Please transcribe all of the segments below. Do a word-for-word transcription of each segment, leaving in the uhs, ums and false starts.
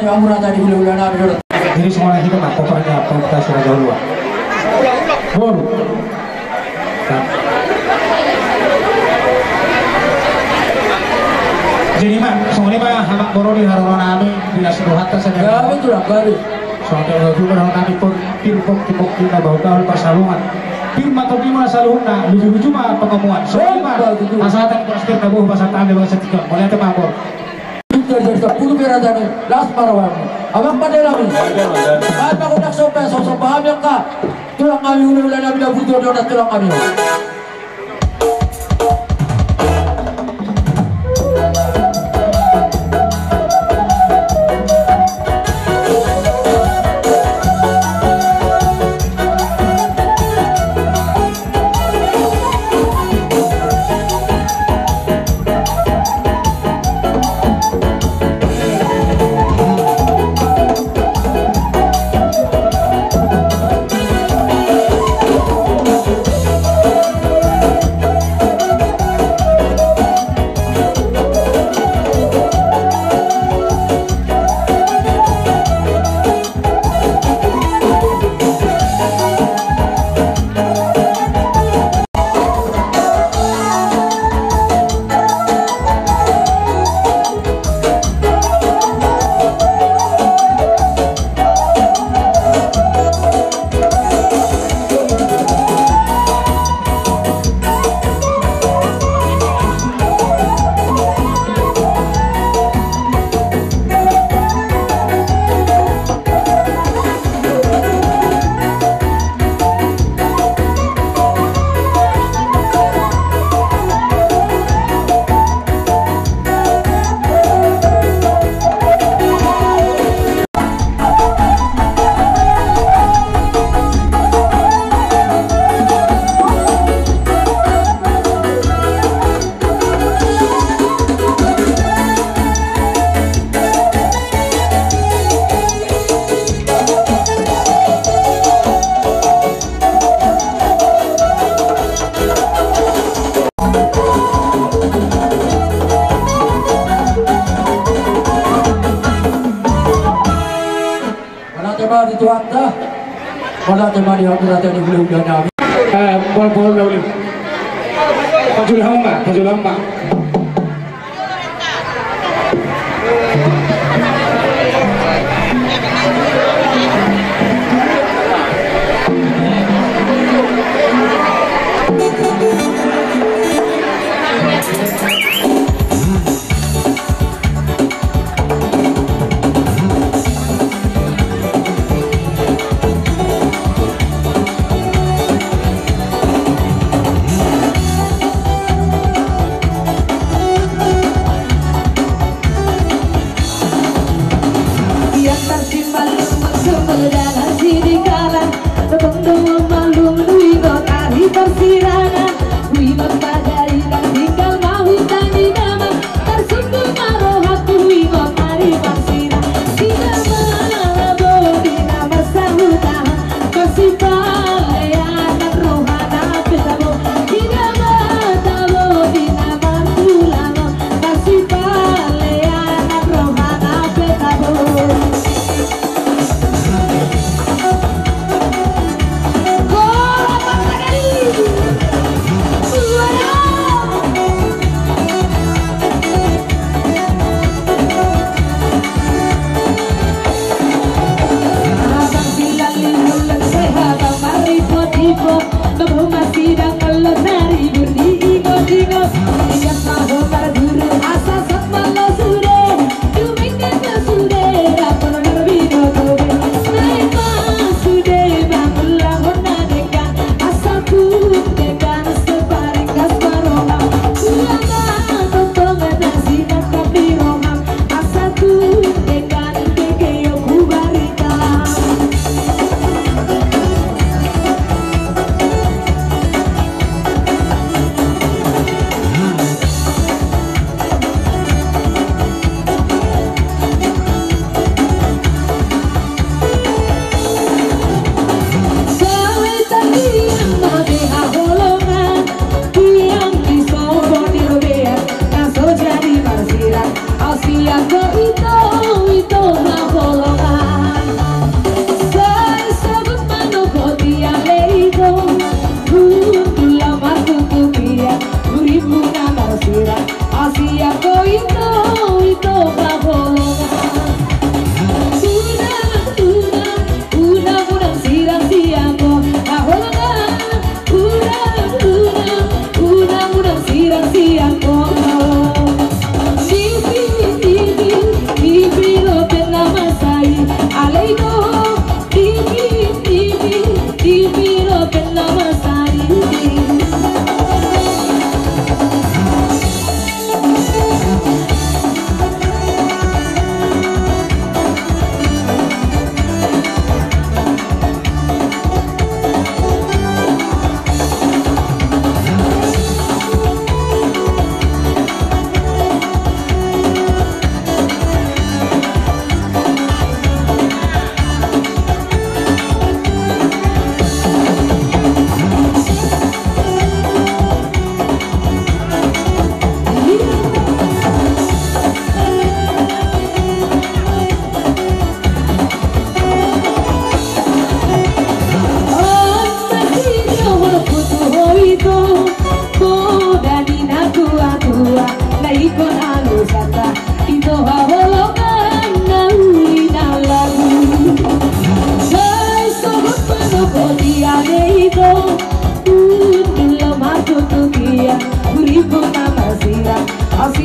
Amurata di hulahula nami do. Jadi songon i ma kotor ni apa kita sudah jauh luar. Boru. Jadi ma songon i ma amang boru di haroro nami di las dohanta saja. Ya betul lah baru. Songon i ma juga haroro nami pun pir pokki pokki na bahul bahul parsalungan. Pir ma tondi ma saluhutna luju luju ma pangomoan. Songon i ma. Betul. Asa tang pasti na bohu pasatami bangsa tiga. Mulai tu mabor. Jadi sampulu perak tadi, las marwam. Abang pada lami. Abang udah sope, sosok paham ya kak. Tulang kami udah udah nami dapur tuh dia tulang kami. Mauliate ma di Tuhanta. Mauliate ma di hamu rata ni hulahula nami. Eh, pol pol na uli. Pajul hamu ma, pajul hamu ma. Ia tarsimbal sumber dalam sini kalah. Tong do malum, huingot ari parsirangan, huingot pada ilang tinggal ma huta ni damang, tarsungkun ma rohangku huingot ari parsirangan. Di damang na bodi na marsahutahan, parsipalean rohana pe tabo. Di damang na bodi na martulang on, parsipalean rohana pe tabo.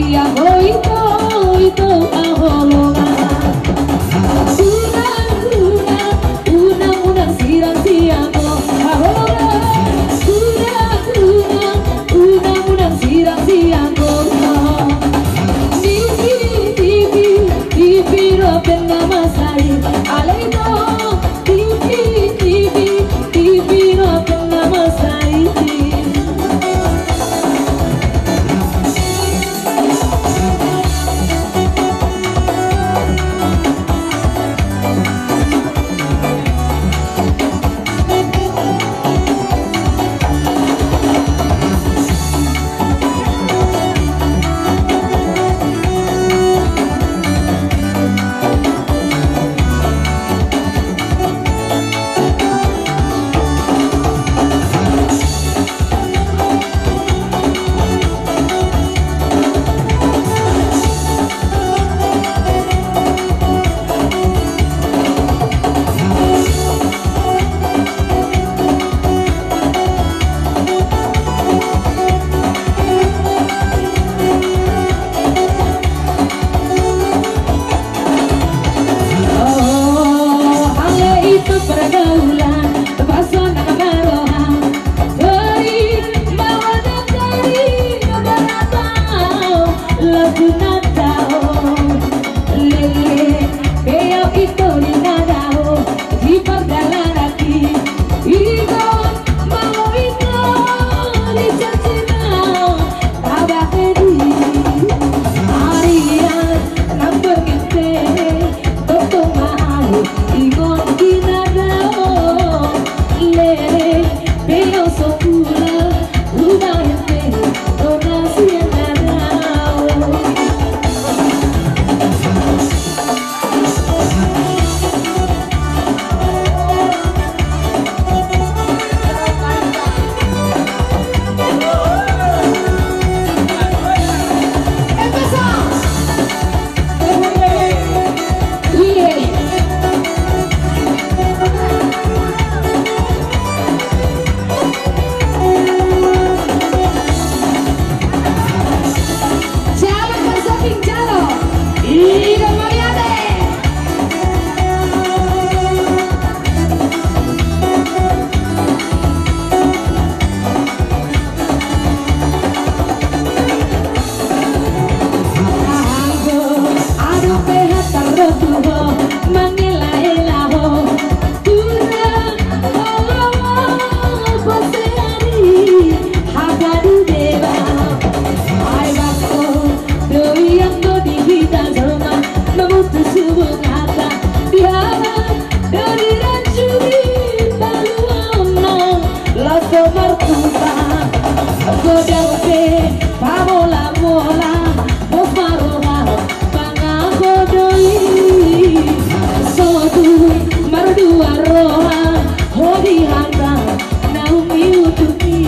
Ia ho ito, ito, aho lola. Unang, unang, unang, unang sirang sian ho, aho lola. Unang, unang, unang, unang sirang sian ho. Nipi, nipi, nipi do pe na masa i. Ale ito. Tipi, tipi, tipi, rokok na masa i. Oh, ale ito pergaulan, pasangan maroha. Hori, bawa dan dari, berapa lagu nadao. Lele, beo ito di nadao, di pardalanan i. Igon, bawa ito di cacinao. Tabahedi arian nang bergente, tongtong ma ahu ingot di nadao. Lele, beo so pula, ubahen pe, donasian nadao. Jalo, Pak Soping, jalo. Ido mauliate. Aduh, pe hata rotu ho, mangela-ela ho. Tura, olo, olo, poseari, hata di deba. Ai bako, doi anggo di hita jolma, mamutus hubungan hata. Di hata, doi ranjuri paluaonna, laos do martupa. Godang pe, pamola-mola, pos maroha, pangago doi. Sotung mardua roha, ho di hata naung iuduti.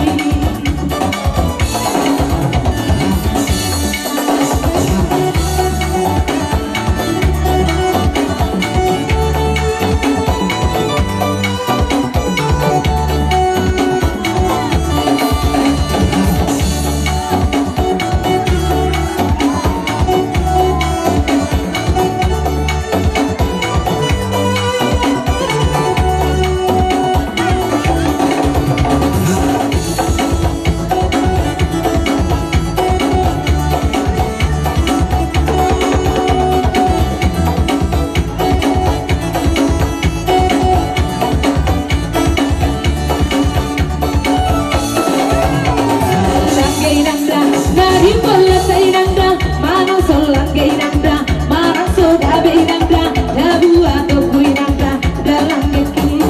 Langge inang da, na di pola sa inang da, manang so langge inang da, manang so gabe inang da, na buat toku inang da, da langge ki.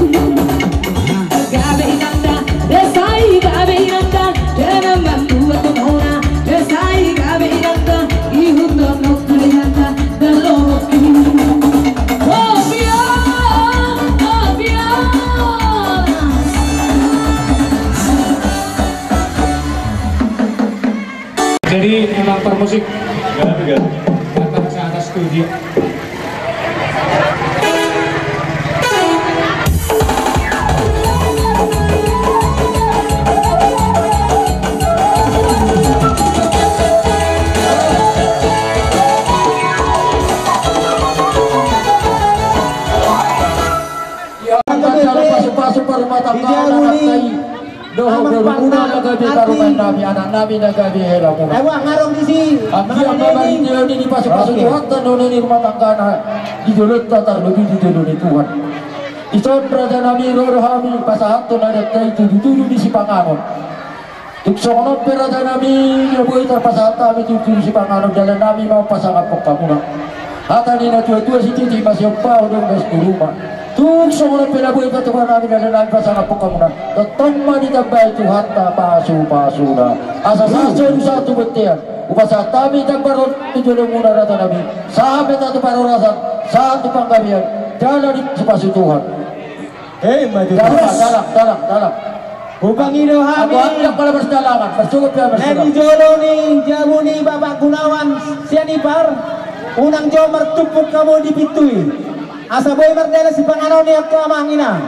Gabe inang da, da sai gabe inang da, da na mambuat mona, da sai gabe inang da, ihut do nokku inang da, da lomo ki. Hopia, hopia. Jadi memang permusik. Gabe, gabe. Datang ke atas studio. Dohot borumuna na gabe parumaennami, anaknami na gabe helamuna. Anggiat ma marhite on i dipasupasu Tuhanta none ni rumah tanggana, di jolonta tarlobi di jolo ni Tuhan. Dison rajanami ro do hami pasahathon adat i tu tudu ni sipanganon. Tung songon on pe rajanami na boi tarpasahat hami tu tudu ni sipanganon, dalanami ma pasangaphon hamuna. Hata ni natuatua, sititi ma siompa, odong ma situruma. Tung songon on pe na boi patupa nami, dalanami pasangaphon hamuna. Tongtong ma ditambai Tuhanta pasupasuna. Asa sahat solu sahat tu bontean. Hupasahat hami tambar on tu jolomuna rajanami. Sahat ma hita tu parhorasan, sahat tu panggabean. Jala dipasupasu Tuhan. Hei, maju. Dalam, dalam, dalam, dalam. Hupangido hami. Aku, aku yang kepala persidangan, bersungguh pihak persidangan. Na di jolo ni jabu ni Bapak Gunawan Sianipar, unang jo martumpuk hamu di pintu i. Asa boi mardalan sipanganon ni angka amang inang.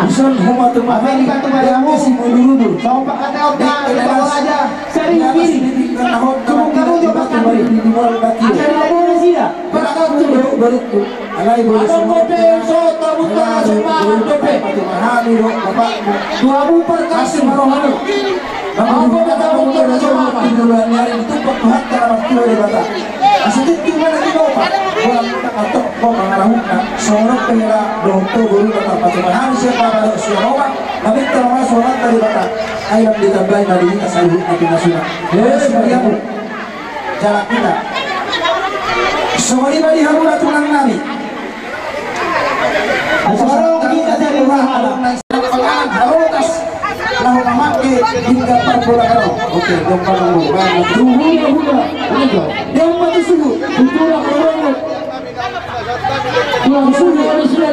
Dison homa tu Amerika tu padamu. Sopak kata otak, di bawah raja. Sering kiri. Tumpuk hamu jo pasangan. Asa di bawah nasida. Berkatu, berkatu. Alai bolu. Adong dope, so tabuta, so mangan dope. Hami do bapakmu. Tuamu perkasi. Marohanu. Apo kata mungkin jolma. Di duluan ni ari ditumpak Tuhanta na martua Debata. Asa tintin mana di dopa. Bolang tak atok ko mangarahutna. Songon pe hela dohot tu guru na tarpatupa hami sian bapa dohot sian oma. Maminta ma songon ta Debata. Ai lam ditambai ma di hita saluhutna pinasuna. Hei, Mariamu. Jalan kita. Songon i ma di hamuna tulang nami. Asa barang kita jadi murah. Harotas. Laho mamake hingga parpolakano. Oke, dompa nang. Suhu, suhu. Dompa tu suhu. Tulang romo. Tulang suhu, suhu.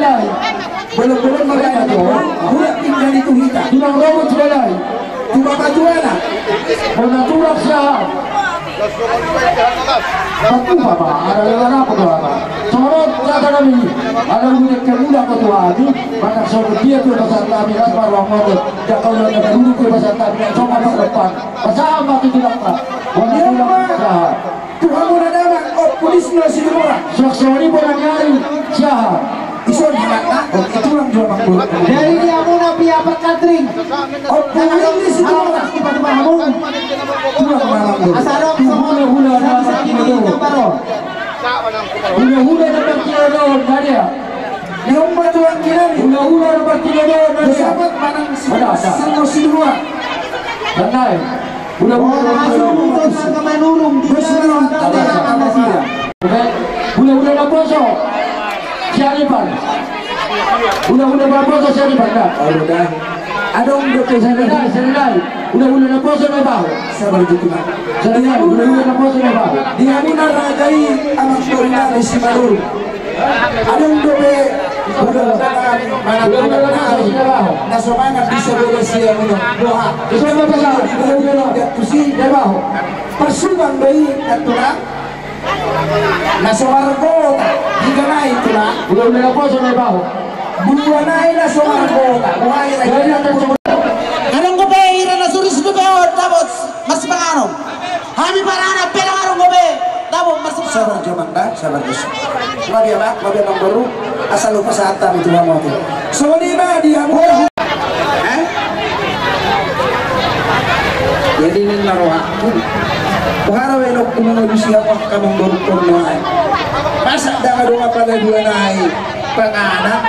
Bolon-bolon ma baen jo. Hula tinggal itu hita. Tulang romo sudah lai. Tuba patuana. Bona tulang saha. Patuba ma, ada lewat apa doa. Songon rajanami. Ada udah kemuda ketua hami. Maka songon dia tu pasahat hami, ras baru amoto. Jaka udah kemuda tu pasahat hami. Songon apa depan. Pasahat mati tulang. Bona tulang saha. Tu hamuna damang, Ompu Disno Situmorang. Songon i bona ni ari, saha. Dison hata, Ompu Tulang jo mangkuru. Jadi di hamuna pia Pak Katring. Ompu Disno Situmorang. Tulang mamang. Asa dong, hula-hula na martilodo. Hula-hula na martilodo, Nadia. Di ompu tulang kinami. Hula-hula na martilodo, Nadia. Sahabat manang si Situmorang. Tenai. Hula-hula na masuk, hula-hula na masuk. Hula-hula na poso. Sianipar. Hula-hula na poso Sianipar, da. Adong dope Sianipar. Hula-hula na poso na baho. Sabar jutu ma. Hula-hula na poso na baho. Di hamuna raja i amang boru nami Simaruru. Adong dope hula-hula nami manang na so mangan di sabola sian i. Boha. Tusi. Parsubang do i, kan tulang. Na so margota. Hita nai tulang. Hula-hula na poso na baho. Bulua nai na so margota. Boha i. Adong dope ira na suri situ pe on dapot marsipanganon. Hami paranak pe na adong dope dapot marsipanganon. Sabar jo amang da, sabar jo. Mabiar ma, mabiar ma boru. Asal hupasahat hami tu hamu. Songon i ma di hamu. Eh? Jadi ninna rohangku. Boha do elokku mangolu sian angka amang boru on nuaeng. Masa ndang adong apala dua nai. Panganon.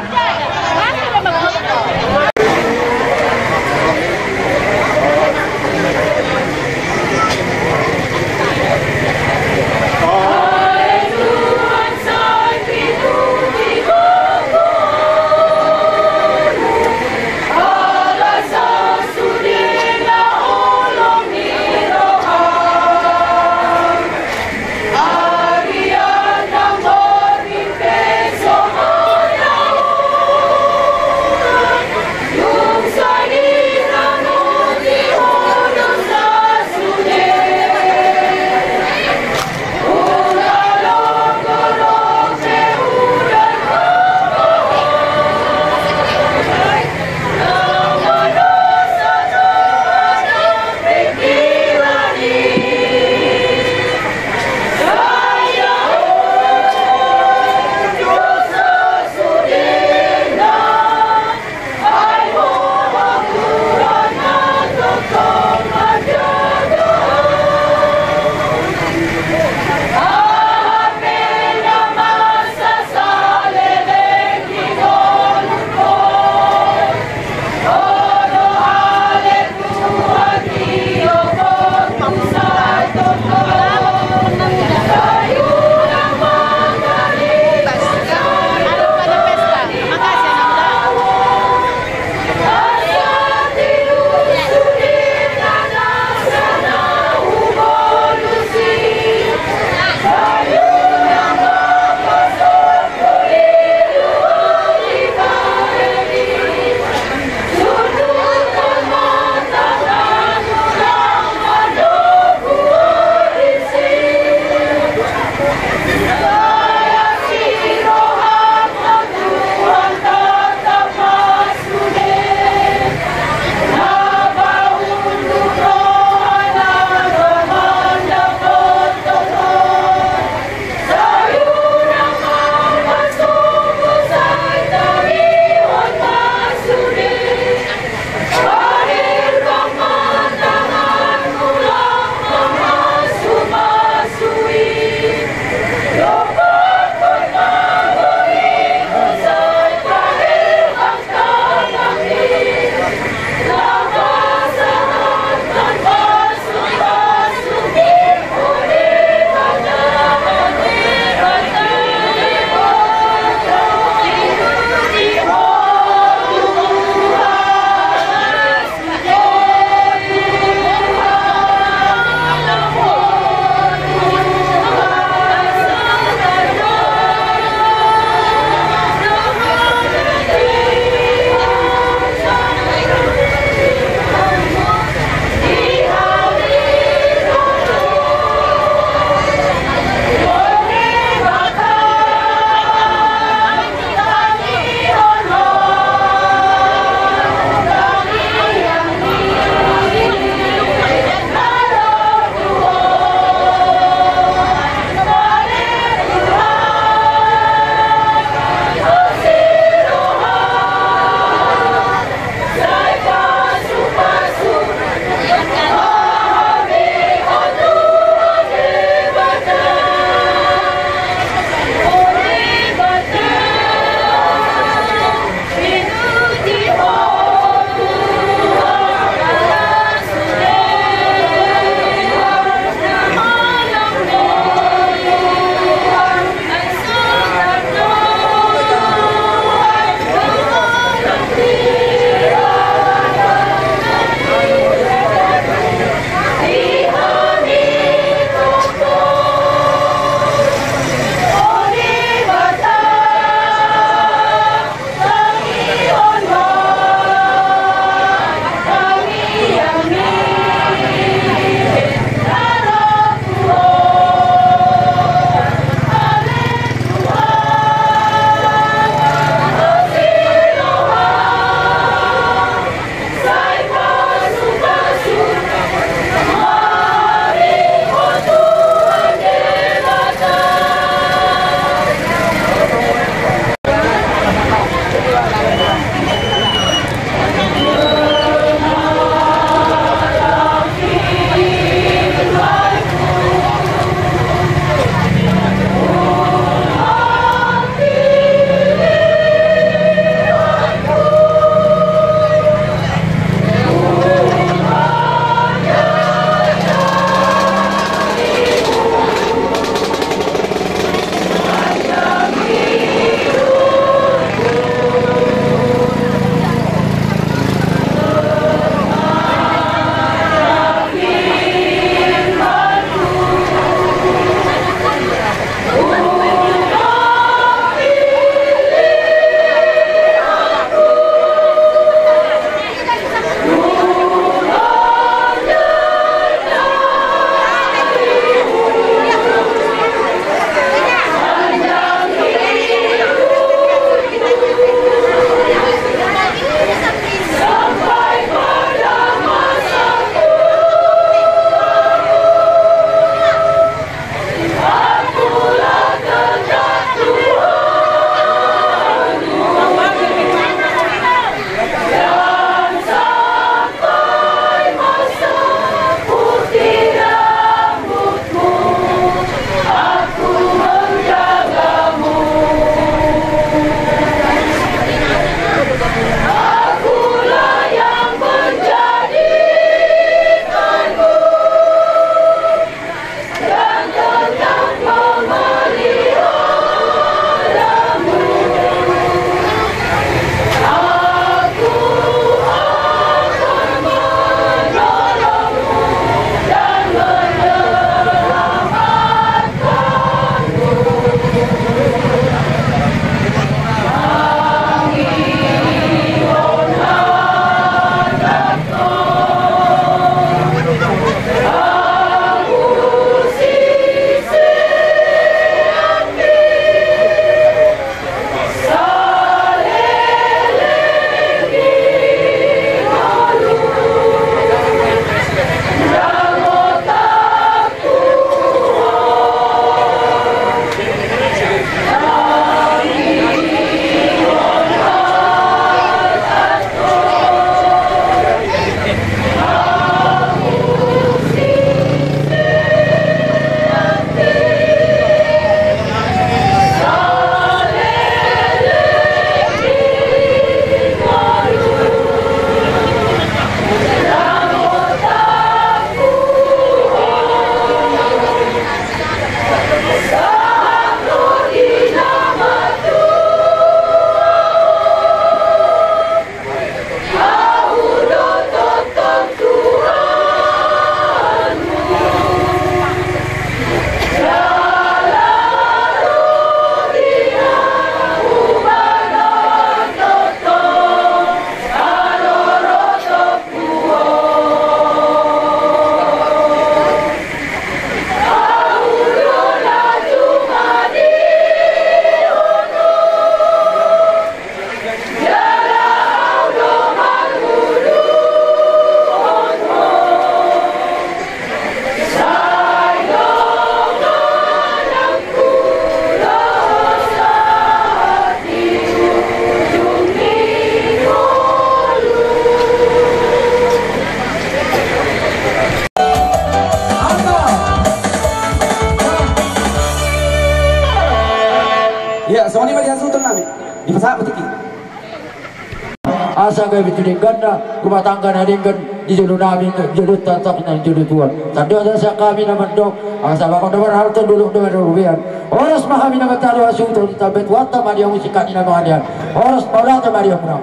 Asa gabe tu dengganna rumah tangga na denggan di jolo nami, di jolo tatap na di jolo tuan. Tando asa hami na mandok, asa bakon na marhalto, dolok na marrobean. Horas ma hami na mantado hasuhuton, ditambai Tuhanta ma di hamu singkat ni na mangalean. Horas ma, mauliate ma di hamuna.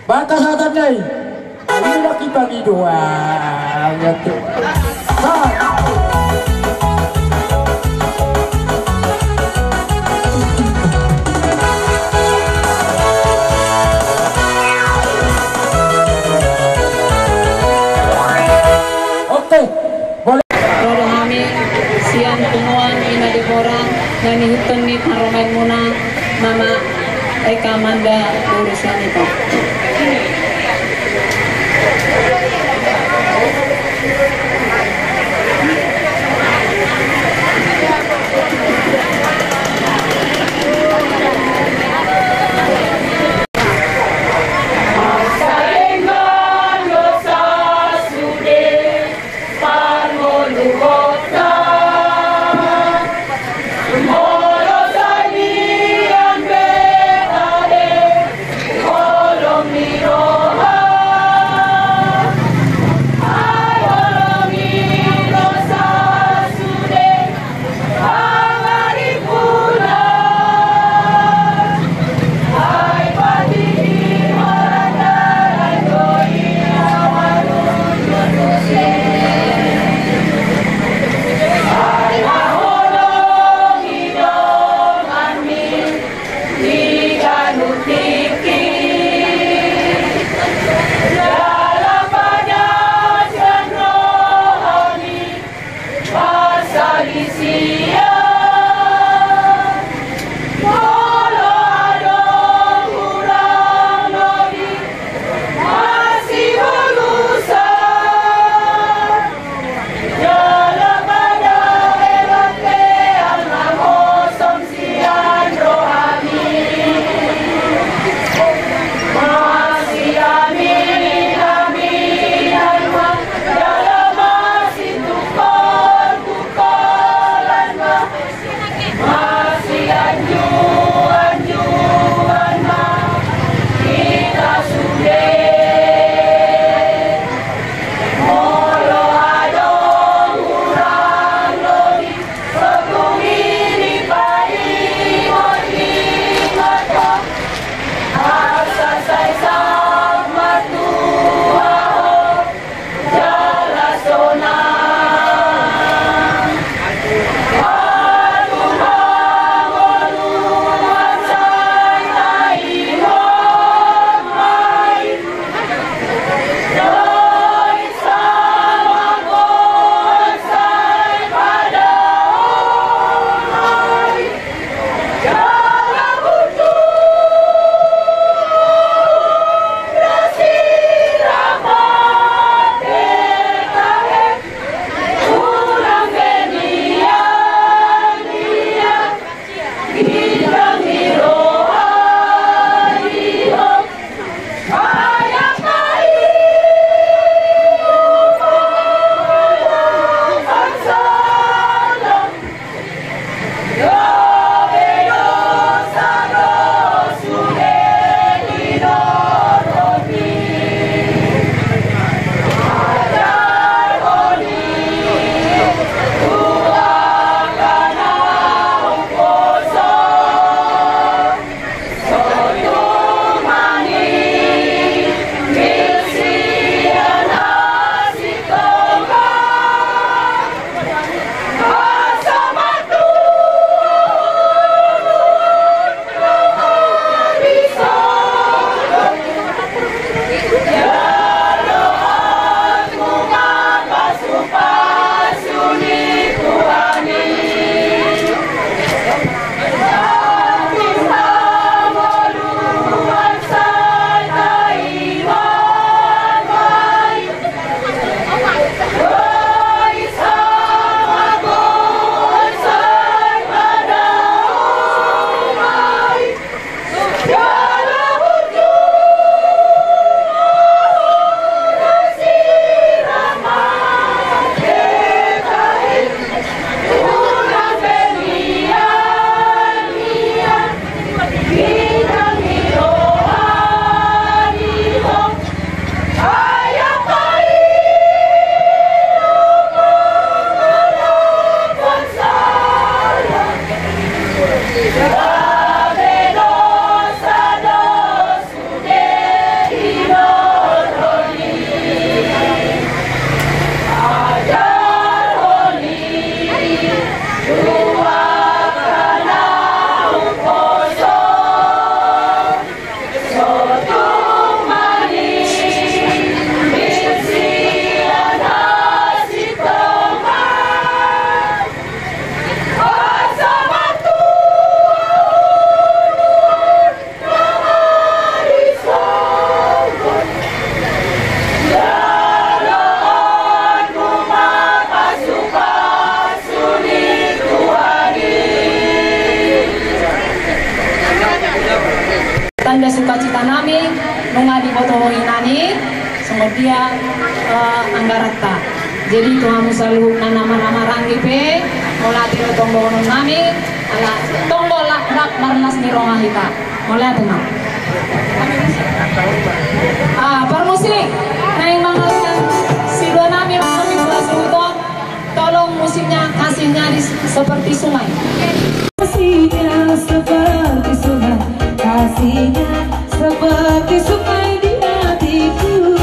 Bangka satan nai. Ayo laki bagi dua. Oke, boleh. Ro do hami sian punguan Ina Debora na nihuthon ni parumaenmuna, Mama Eka Amanda, urusan itu. Inang i, songon dia, eh, anggaranta. Jadi tu hamu saluhutna na marhahamaranggi pe, mauliate do tong dohonon nami, ala tong do rap marlas ni roha hita. Mauliate ma. Ah, parmusik, naeng mangalehon sidua nami, nami pulas hutong. Tolong musiknya, kasihnya di, seperti sungai. Kasihnya seperti sungai, kasihnya seperti sungai di hatiku.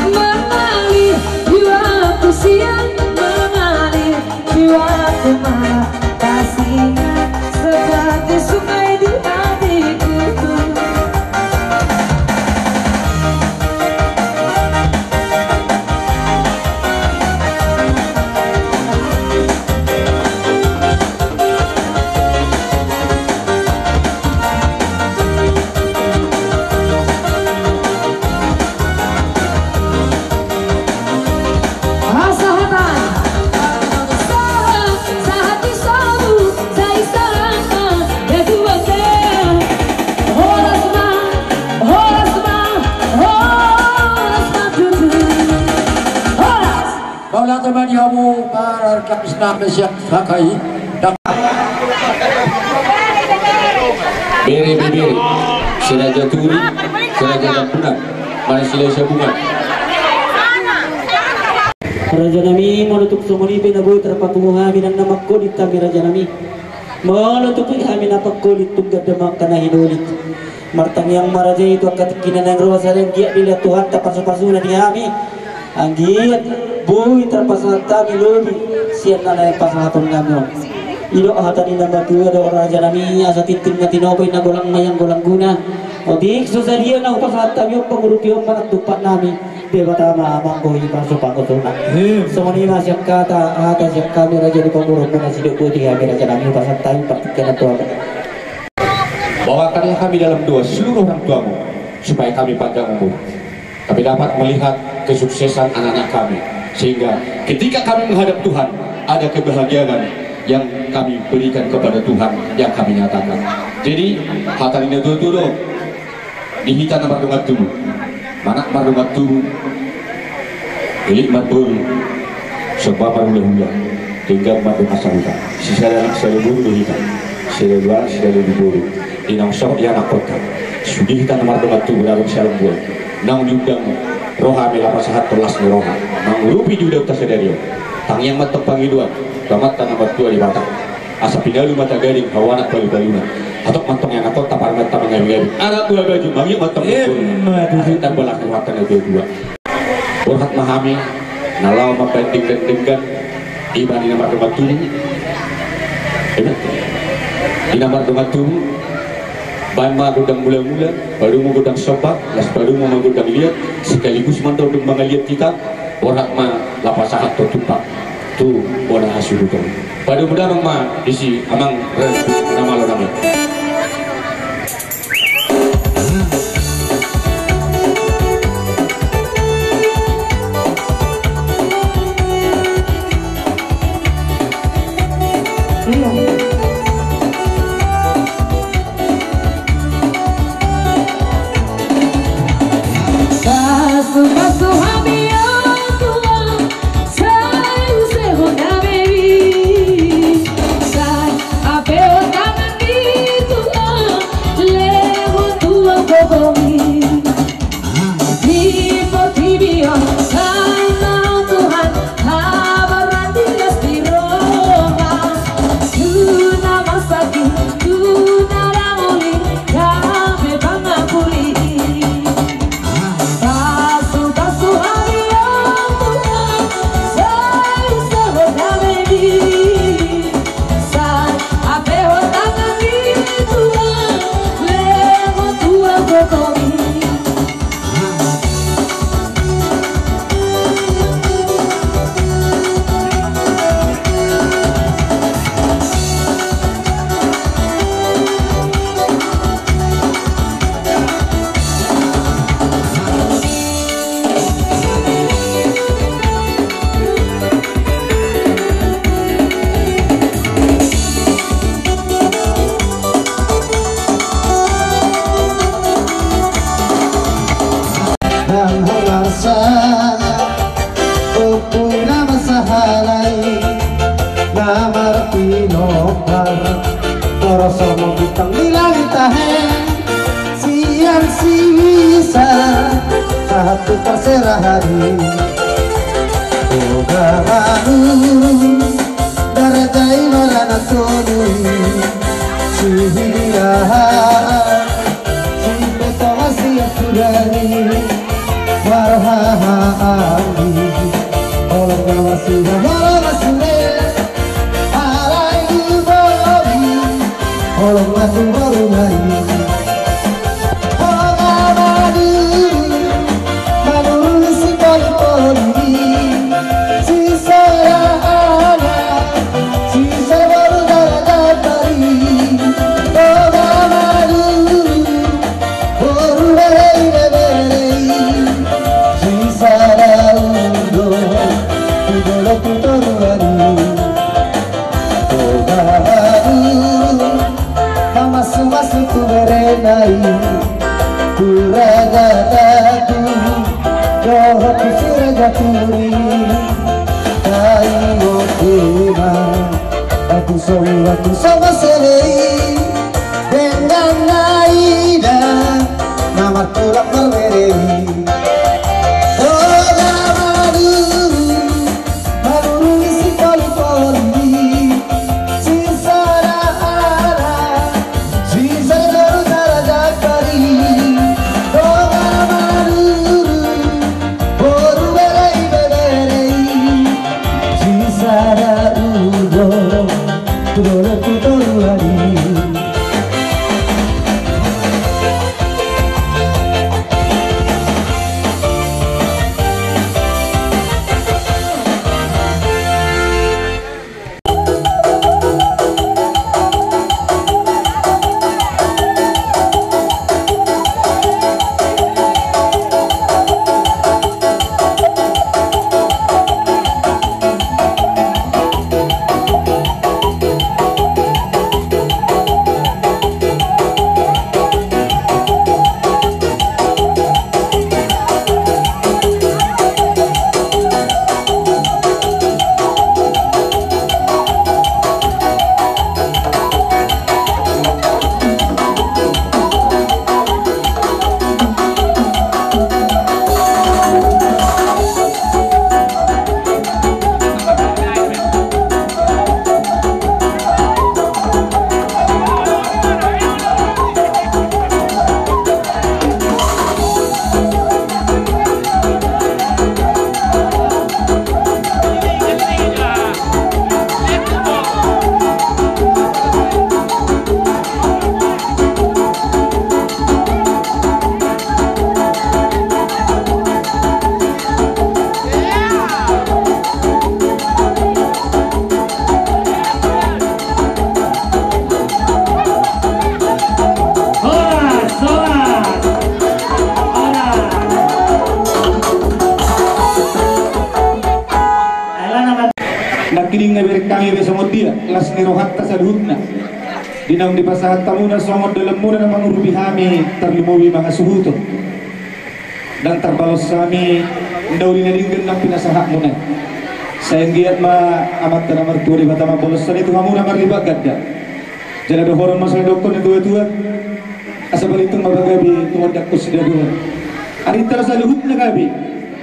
Mengalir di waktu siang, mengalir di waktu malam. Kasihnya seperti sungai di hatiku. Hasahatan. Sahat, sahat di sabu, sai sahat, ya dua se. Horas ma, horas ma, horas ma tutu. Horas. Mauliate ma di hamu, para rekan senam siap sakai. Bere bebere, si raja Turi, si raja Tampunan, mana si raja Bungan. Raja nami, molo tung songon i pe na boi tarpapungu hami nang na mangholit hami raja nami. Molo tung i hami na mangholit tung ganda mangka na hinolit. Martangiang ma raja i tu angka tingki na naeng ro asa anggiat dilehon Tuhanta pasupasuna di hami. Anggiat boi tarpasahat hami lobi sian na naeng pasahaton nami on. Didok hata ni na matua do raja nami, asa tintin ma tinopa, inna golang ma ianggo langguna. Otik so sadia na hupasahat hami on, pangurupi on ma nang tumpak nami. Debata ma manggohi pasupasuna. Songon i ma sian hata, hata sian hami raja ni pamoruonmuna, sidok boti hami raja nami, hupasahat hami partingkian na tuamu. Bawakan kami dalam doa seluruh orang tuamu, supaya kami panjang umur, kami dapat melihat kesuksesan anak-anak kami, sehingga ketika kami menghadap Tuhan, ada kebahagiaan yang kami berikan kepada Tuhan, yang kami nyatakan. Jadi, hata ni na tuatua do, di hita na mardongan tubu, manat mardongan tubu, ilik marboru, somba marhulahula, denggan mardongan sahuta. Sisada anak sada boru do hita, sisada dua anak sisada dua boru. Di naung sohot di anakhonta, sude hita na mardongan tubu, rarung sialombuan. Naung diundang roha, mela pasahat tolhas ni roha, mangurupi di ulaonta sadari on. Tangiang ma antong pangidoan tu Amanta na martua Debata, asa pinalu ma tagading hamu anak palupaluna. Hatop ma antong ianakhonta, parumaenta mangabigabi, anak buha baju, mangido ma antong. Ima tutu. Asa tamba las ni rohanta na tuatua. Borhat ma hami na laho mambahen denggan-denggan, ima di na mardongan tubu. Ima di na mardongan tubu. Bahen ma gondang mulamula, padomu gondang somba, laos padomu ma gondang liat, sekaligus mandok dung mangaliat hita. Borhat ma laho pasahathon tumpak tu bona hasuhuton. Padomu damang ma disi amang, ren, na malo nami. Pasu-pasu hami, o Tuhan, sai usehon damei, sai ampe ho tangan ni Tuhan, lehon tu gogomi. Di portibi on, sai na Tuhan, habaran di las ni roha, tu na marsakit, tu na dangoli, gabe pangapuli. Pasu-pasu Sa, ompu i na marsahalai, na marpinompar, torus songon bintang di langit tahe, sian si bisa, sahat tu parserahan i. O, na maruru, darajai maranak tolu i, si hidia, si petongan si sudani, marhaha anggi, holong na masida, holong masida, alai bobi, holong na tu boru nai. Holong na maduru, maduru si poli-poli, si sada anak, si sada boru dala dapari. Holong na maduru, boru berei, berei, si sada udo, udo tu toruan i. Holong na maduru, masu-masu tu berena i, tu raja Tatu dohot tu si raja Turi. Taringot hita, Tatu Soiwa tu sama selei, dengan naida na martulak marbere i. Holong na maduru, maduru si poli-poli, si sada anak, si sada boru dala dapari. Holong na maduru, boru berei, berei, si sada udo, tu dolok tu toruan i. Nangkining na bereng hami be songon dia las ni rohanta saluhutna. Di naung dipasahat hamuna songon dalanmuna na mangurupi hami tarlumobi mangasuhuton. Ndang tarbalos hami na uli na denggan naung pinasahatmuna. Sai anggiat ma Amanta na martua Debata mambolosani tu hamuna marlipat ganda. Jala dohonon ma songon didok ni tua-tua. Asa palintung ma pagabe tu ondang tu sidadua. Arinta do saluhutna gabe.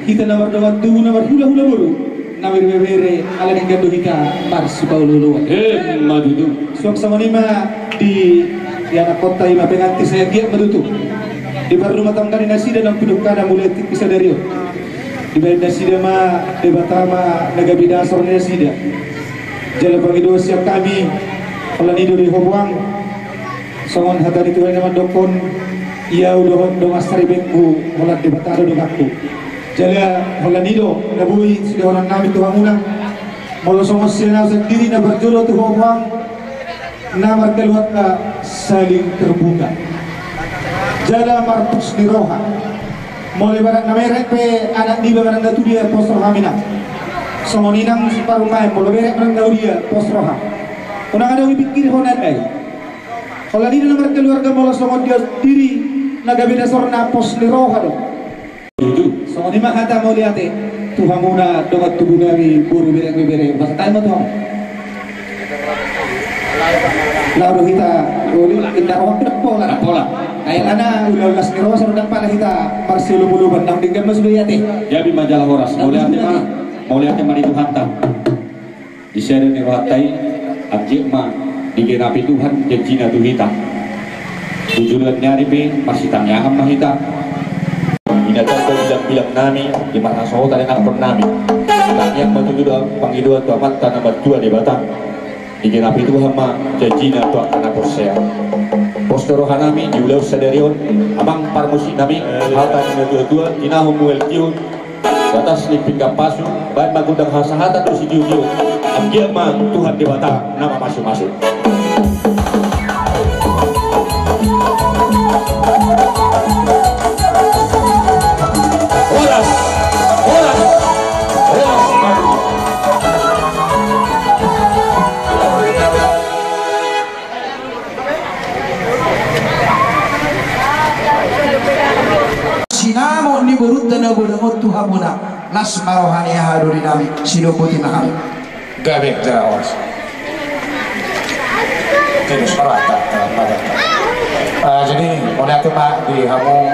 Hita na mardongan tubu na marhula-hula boru, na marbere-bere ala denggan do hita marsipaolo-oloan. Emma tutu. Suang songon i ma di ianakhonta i ma pengantin, sai anggiat ma tutu di parrumah tangga ni nasida naung pinungka na mulai tingki sadari on. Dibahen nasida ma Debata ma na gabe dasar ni nasida. Jala pangidoan sian hami, holan i do di ho boang. Songon hata ni Tuhan i na mandokkon, ia ahu dohot dongan saribengku, holan Debata do donganku. Jala holan i do na boi sidohonon nami tu hamuna. Molo songon sian ahu sandiri na parjolo tu ho boang, na markeluarga saling terbuka jala marpos ni roha. Molo ibarat na merek pe anak niba manang na tu dia, pos rohami nang. Songon i nang siparumaen, molo merek manang na tu dia, pos roha. Unang adong dipingkiri ho nang ai. Holan i do na markeluarga, molo songon dia sandiri na gabe dasorna pos ni roha do. Tutu. Songon i ma hata mauliate tu hamuna dongan tubu nami, boru, bere, bere, pasahat ma tu hamu. Laho do hita, uli, inda rohak do pola. Pola. Ai alana ulaon las ni roha, songon i ndang pala hita marsiolopolopan, naung denggan ma sude i ate. Gabe ma jala horas. Mauliate ma, mauliate ma di Tuhanta. Di sada ni rohanta i, anggiat ma digenapi Tuhan janjina tu hita. Tu joloan ni ari pe marsitangiangan ma hita. Di na tanda bilangbilang nami, di marnasohota di nangkon nami, tangiang ma tutu do pangidoan tu Amanta na martua Debata. Digenapi Tuhan ma janjina tu angka na porsea. Pos do roha nami di ulaon sadari on, amang parmusik nami, hata ni na tuatua, tinahon mual tiur, batas ni pinggan pasu, baen ma gondang hasahatan do sitiotio. Anggiat ma Tuhan Debata na mamasumasu. Horas, horas, horas. Sinamot ni borunta na godang on tu hamuna, las ma roha ni aha do di nami, sidopoti ma hamu. Gabe jala horas. Terus marata. Ah, jadi mauliate ma di hamu,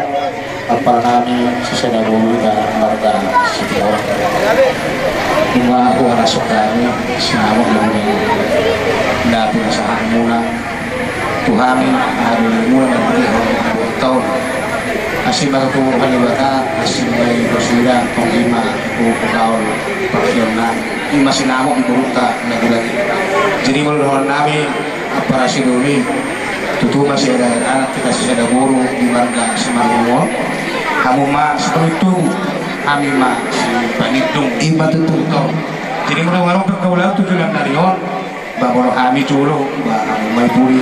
ampara nami, sisada boru, marga Situmorang. Nunga huarasok hami sinamot ni na pinasahatmuna tu hami, adu muna na pinasahatmuna tu hami. Asi ma tutu roha ni Debata, asi ma i tu nasida, tong i ma tu pekaol parsionna, i ma sinamot ni borunta na godang i. Jadi molo dohonon nami, ampara sidoli, tutu ma sisada anak hita, sisada boru di marga Simarmon. Hamu ma sipangido tubu, hami ma sipangido dung. I ma tutu. Jadi molo adong pe ulaon tu joloan ni ari on, ba molo hami jolo, ba hamu ma i pudi,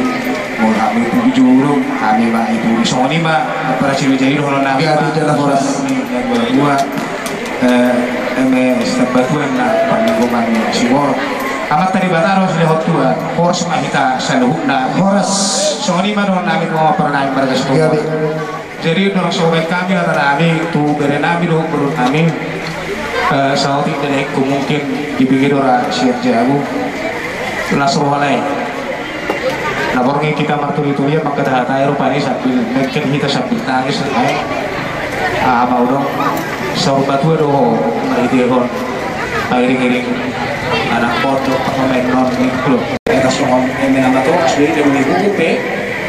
molo hamu i pudi jolo, hami ma i pudi. Songon i ma, ampara sidoli, jadi dohonon nami. Gabe ma jala horas. Ni na tuatua, eh, eme Sitambatua na parlinggoman ni Simor. Amanta Debata do silehon tua, horas ma hita saluhutna. Horas. Songon i ma dohonon nami tu hamu, ampara nami, marga Situmorang. Gabe. Jadi, dorang so hubaen hami hata nami tu bere nami dohot boru nami, eh, saotik do na ingkon mungkin dipinggiri do ra sian jabu. Las roha nai. Na borngin hita martuliatulian mangkatahatai rupani sambil mengken hita sambil tangis, eh. Ah, mau dong. Saur matua do ho, marhitehon pairingiring anak pondok, pangkomen non minggu. Etas songon eme na matoras do i, denggan ni buku pe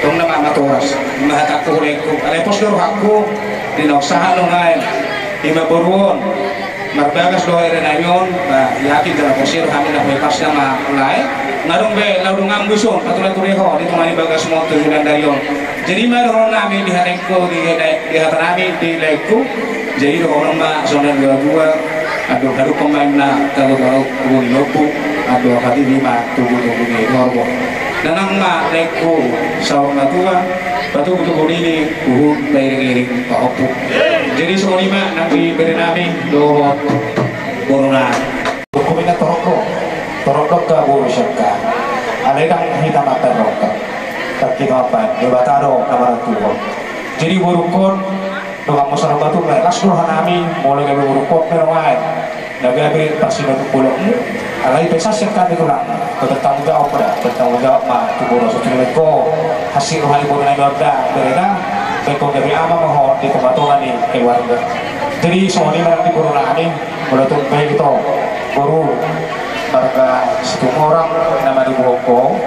tong na matoras. Ima hatangku, hulengku, alai pos do rohangku di naung sahat nungaen. Ima boru on, marbagas do ere nami on, ba, yakin jala porsea do hami na hulepas nama lae. Nunga adong be laho donganmu dison patulatuliho di tonga ni bagasmu on tu joloan ni ari on. Jadi ima dohonon nami di hatangku, di, di hata nami di laengku. Jadi dohonon ma songon na dua-dua, andor hadumpang ma inna talo-talo, ubo ni lombu, andor hatibi ma tugu-tugu ni horbo. Nanang ma laengku saur matua, patugu-tugu nini huhut pairing-iring pahompu. Jadi songon i ma nang di bere nami dohot boru nami. Hukum inna torop do, torop do angka boru sian ka. Alai ndang hita mantar roka. Tapi hita mambaen, Debata do na manantuhon. Jadi borungkon, donganmu saur matua, las do roha nami, molo gabe borungkon pe nuaeng na gabe parsidaon bolonmu. Alai pesan sian hami tulang, bertanggung jawab da, bertanggung jawab ma tu boru, so tu bere ho, hansit roha ni boru nami on da, bere da, baen ho gabe ama ma ho di tonga-tonga ni keluarga. Jadi songon i ma nang di boru nami, molo tung pe ito boru marga Situmorang na manoguhon ho.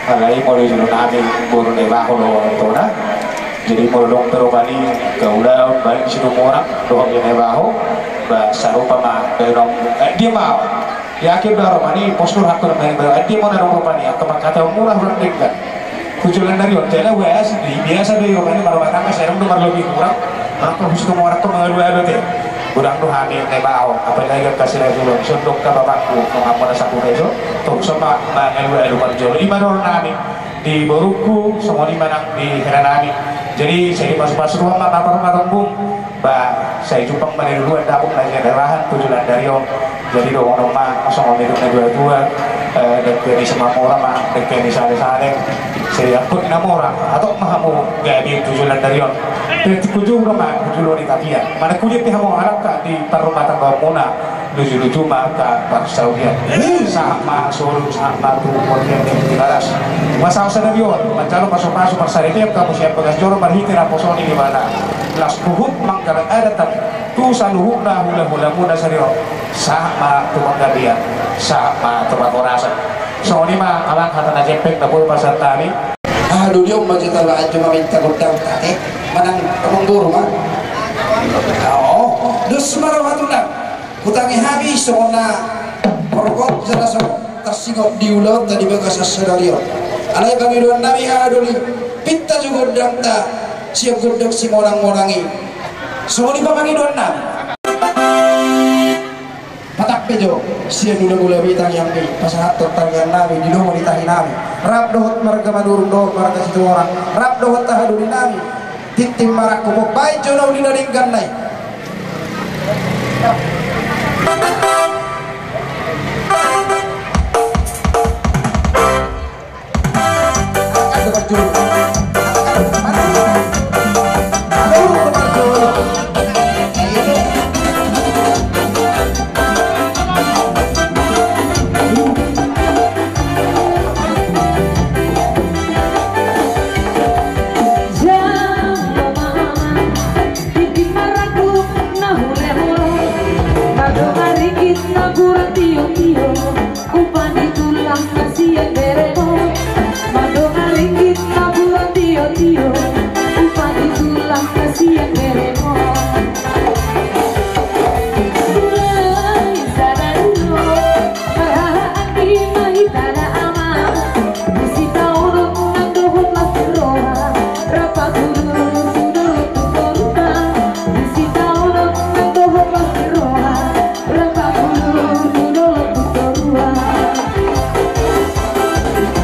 Alai molo di jolo nami boru Naibaho do tona. Jadi molo adong pe rupani angka ulaon baik di Situmorang dohot di Naibaho, ba sarupa ma baenonmu. Eh, dia ma. Yakin do rupani pos do rohangku na baen, dia ma na adong rupani angka pangkataionmuna hurang denggan tu joloan ni ari on. Jala biasa do i rupani marrumah tangga sai adong do marlobi hurang. Rap tu Situmorang tu mangalualu ate. Godang do hami Naibaho, apalagi angka sira jolo, dison do angka bapakku, donganmuna sahuta i, so tung so ma mangalualu parjolo. Ima dohonon nami di borungku, songon i ma nang di hela nami. Jadi sai dipasu-pasu Tuhan ma na parmarumbung, ba sai jumpang ma na niluluan dapot na jala rahan tu joloan ni ari on. Jadi dohonon ma songon nidok na dua-dua, eh, dengke ni Simamora ma dengke ni Sale-sale. Sai diamput na mora, hatop ma hamu gabe tu joloan ni ari on. Tingkujung do ma hujulu ni tapian. Mana kulit di hamu halak ka di parrumatan gaonmuna. Luju-luju ma angka parsaulian. Sahat ma solu, sahat ma tu umur yang di baras. Masa usaha dari on manjalo pasu-pasu parsaripeon hamu sian bagas joro marhite naposo ni Debata. Las huhut manggalang adat tu saluhutna hula-hulamuna sadari on. Sahat ma tu panggabean, sahat ma tu parhorasan. Songon i ma amang hata na jempek na boi pasahat hami. Aha do dion ma jatala anjo maminta gondang tate manang amang boru ma. Oh, dos ma roha tu na hutangi hami songon na porgot jala songon tarsingot di ulaonta di bagasan sadari on. Alai pangidoan nami aha do ni pinta jo gondangta sian gondang simonang-monang i. Songon i ma pangidoan nami. Patak pe jo sian ula-ula i tangiang i pasahathon tangiang nami di dongan i tahi nami. Rap dohot marga Manurung dohot marga Situmorang. Rap dohot taha doli nami. Tintin marangkup baen jo na uli na denggan nai. Umpan di tulang na sian beremo, mandongani ringgit na buat tio-tio. Umpan di tulang na sian beremo. Mulai sadari on, marhahaanggi ma hita da amang. Di sitaonon nang dohot las ni roha, rap pangulu tu dolok tu toruan. Di sitaonon nang dohot las ni roha, rap pangulu tu dolok tu toruan.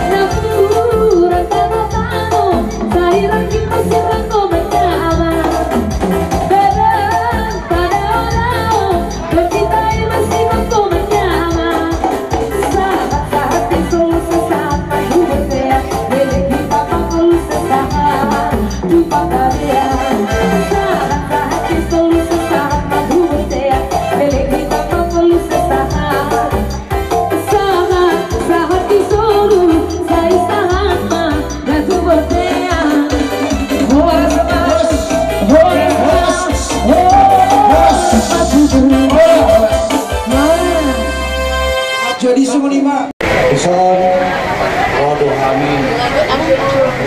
Napuran tano-tano, sai rangkit ma sian rangko manyama. Badan pada odao, berkitai ma sian rangko manyama. Sahat-sahat di solu sasahat ma tu bontean, belek hita ma solu sasahat tu panggabean. Sahat-sahat di solu sasahat ma tu bontean, belek hita ma solu sasahat. Sahat-sahat di solu, sai sahat ma na tu bontean. Horas ma. Horas ma. Horas ma. Jadi songon i ma. Dison ro do hami,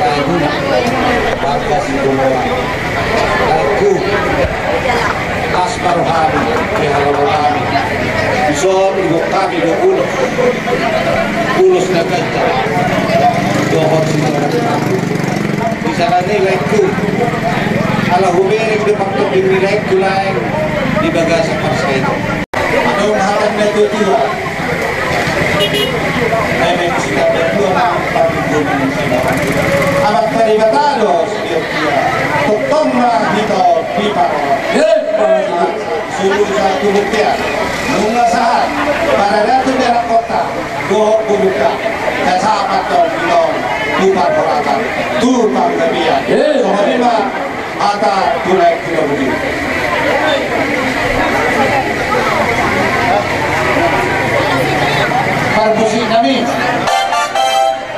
lae guna, marga Situmorang. Laengku, las ma rohami, di haloro hami. Dison iboan hami do ulos, ulos na ganjang dohot sitorang. Di sana ni laengku, ala hubereng do pangkebing ni laengku laeng di bagasan parsahiton. Adong hata ni na tua-tua. Memang sida na tua ma pangkebing ni sida. Amanta Debata do sida tua. Tongtong ma hita on di paro. Sulu sa tu bontean. Nunga sahat paradaton di anak kota dohot bolonta. Sai sahat do hita on tu parhorasan, tu panggabean. Songon i ma hata tu laengku na boti. Parmusik nami.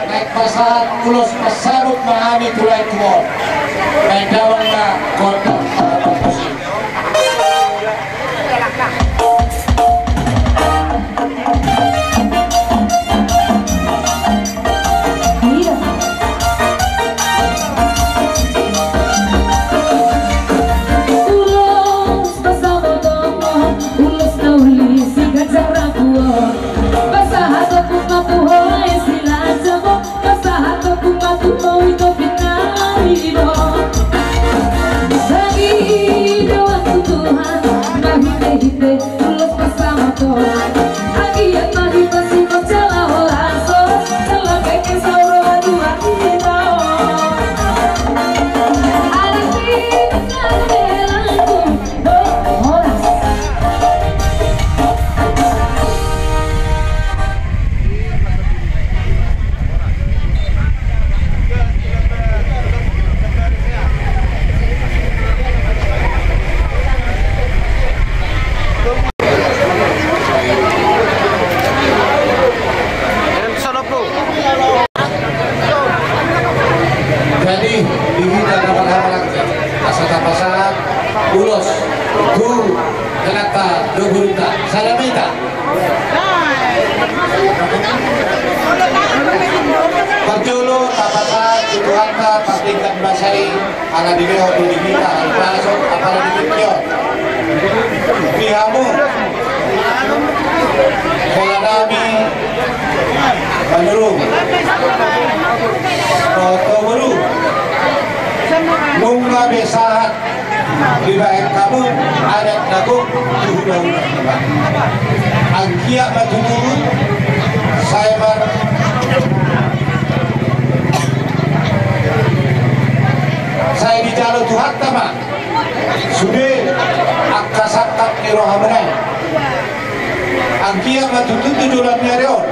Naeng pasahat ulos pansalop ma hami tu laengku on. Naeng damang ma gondang parmusik. Ulos pasahaton, ulos na uli siganjang rambu on. Pasahatonku ma tu ho lae Silaja on. Pasahatonku ma tu ho i Topinari on. Sagi doan tu Tuhan, marhite-hite ulos pasahaton. Anggiat ma hita singot jala horas, jala bege saur matua hita on. Anak hita na belangkon. Salamita. Parjolo tapasahat tu Tuhanta partingkian basa i, ala dilehon do di hita hahipason, apala di tingki on. Di hamu holanami Manurung, dohot boru, nunga be sahat dibahen hamu adat na gok tu hulahula. Anggiat ma tutu sai mar-, sai dijalo Tuhanta ma sude angka sangkap ni rohamuna i. Anggiat ma tutu tu joloan ni ari on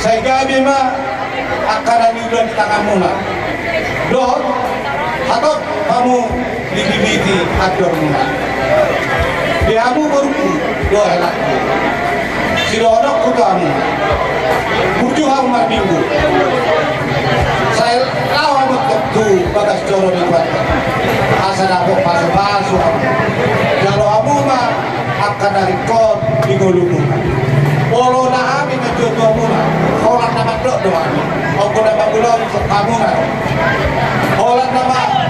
sai gabe ma angka na niula ni tanganmuna dohot hatop hamu dibibiti andormuna. Di hamu borungku dohot helakku, sidohononku tu hamu, burju hamu marminggu, sai laho hamu tu bagas joro ni Tuhanta asa dapot pasupasu hamu. Jalo hamu ma angka na ringkot di ngolumuna. Molo na hami na jolo tu hamuna, holan na mandok do hami. Anggo na mangulahon hamuna, holan na ma-,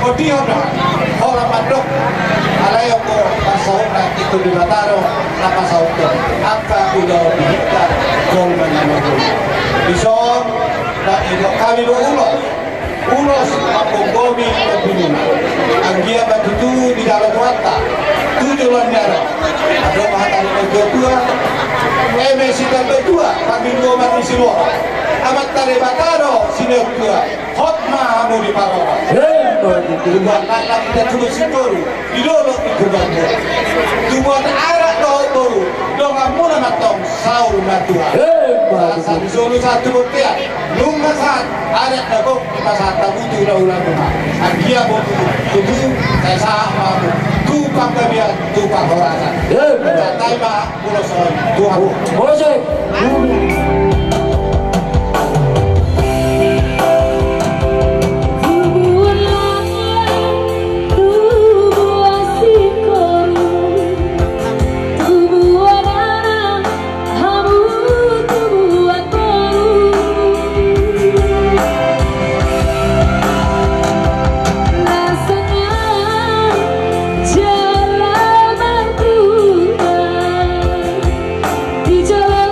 ondihon do hami, holan mandok. Alai anggo pansautna i tu Debata do na pasauthon angka ulaon ni hita jolma na marguru. Dison na didok hami do ulos. Ulos manggomgomi tombinuna. Anggiat ma tutu dijalo Tuhanta tu joloan ni ari on. Adong hata ni natuatua, eme sitamba tua panggogoman ni siborok. Amanta Debata do sinatuatua. Hot ma hamu diparorot. Tubuan anak hita tubuan singkoru. Di dolok di Tuban. Tubuan anak dohot boru, donganmuna ma antong saur matua. Sahat-sahat ni solu sahat tu bontean. Nunga sahat adat na gok dipasahat hamu tu hulahula. Anggiat ma tutu sai sahat ma hamu tu panggabean, tu parhorasan. Santabi ma. Ulos on tu hamu. Musik. Tubuan anak, tubuan singkoru, tubuan anak, hamu tubuan boru. Rasanya jala martua. Di joloan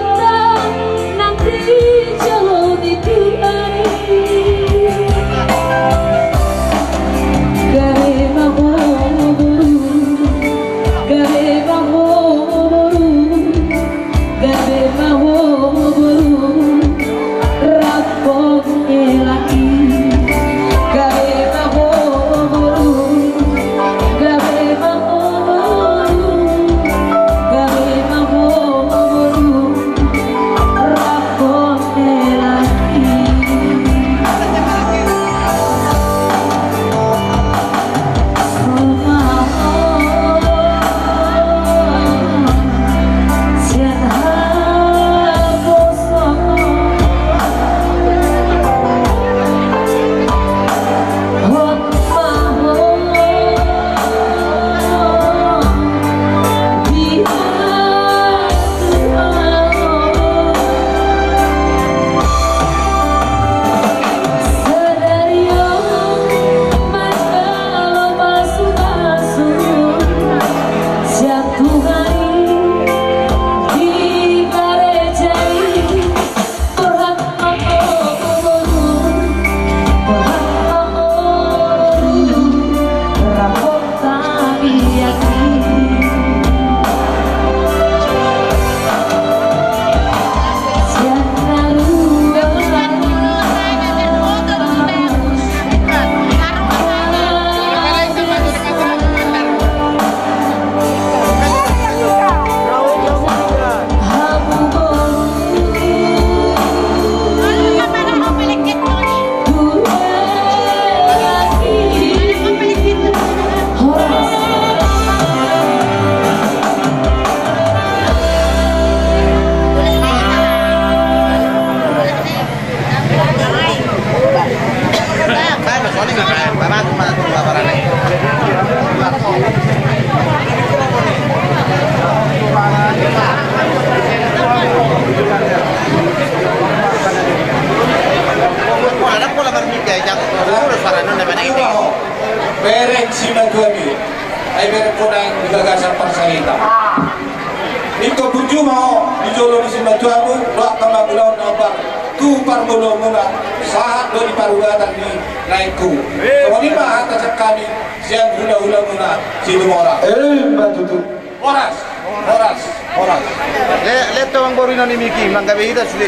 Ingkon burju ma ho di jolo ni simatuamu, dohot ma ulaon na hombar tu parngoluonmuna, sahat do di parubatan ni laengku. Songon i ma hata sian hami sian hulahulamuna Situmorang. Emma tutu. Horas, horas, horas. Le, leto amang boru, inna ni Miki, manang gabe hita sude.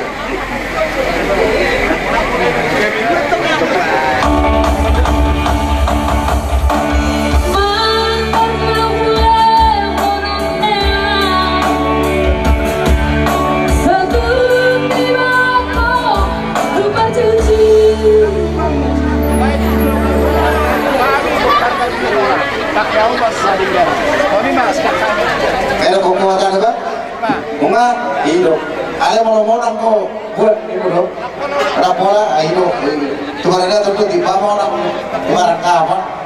Elo koko ada ba? Bunga, ido. Ale molo monang ko buat ido do. Ada pola, ido. Tu barada tu tu di ba monang. Barang kapan?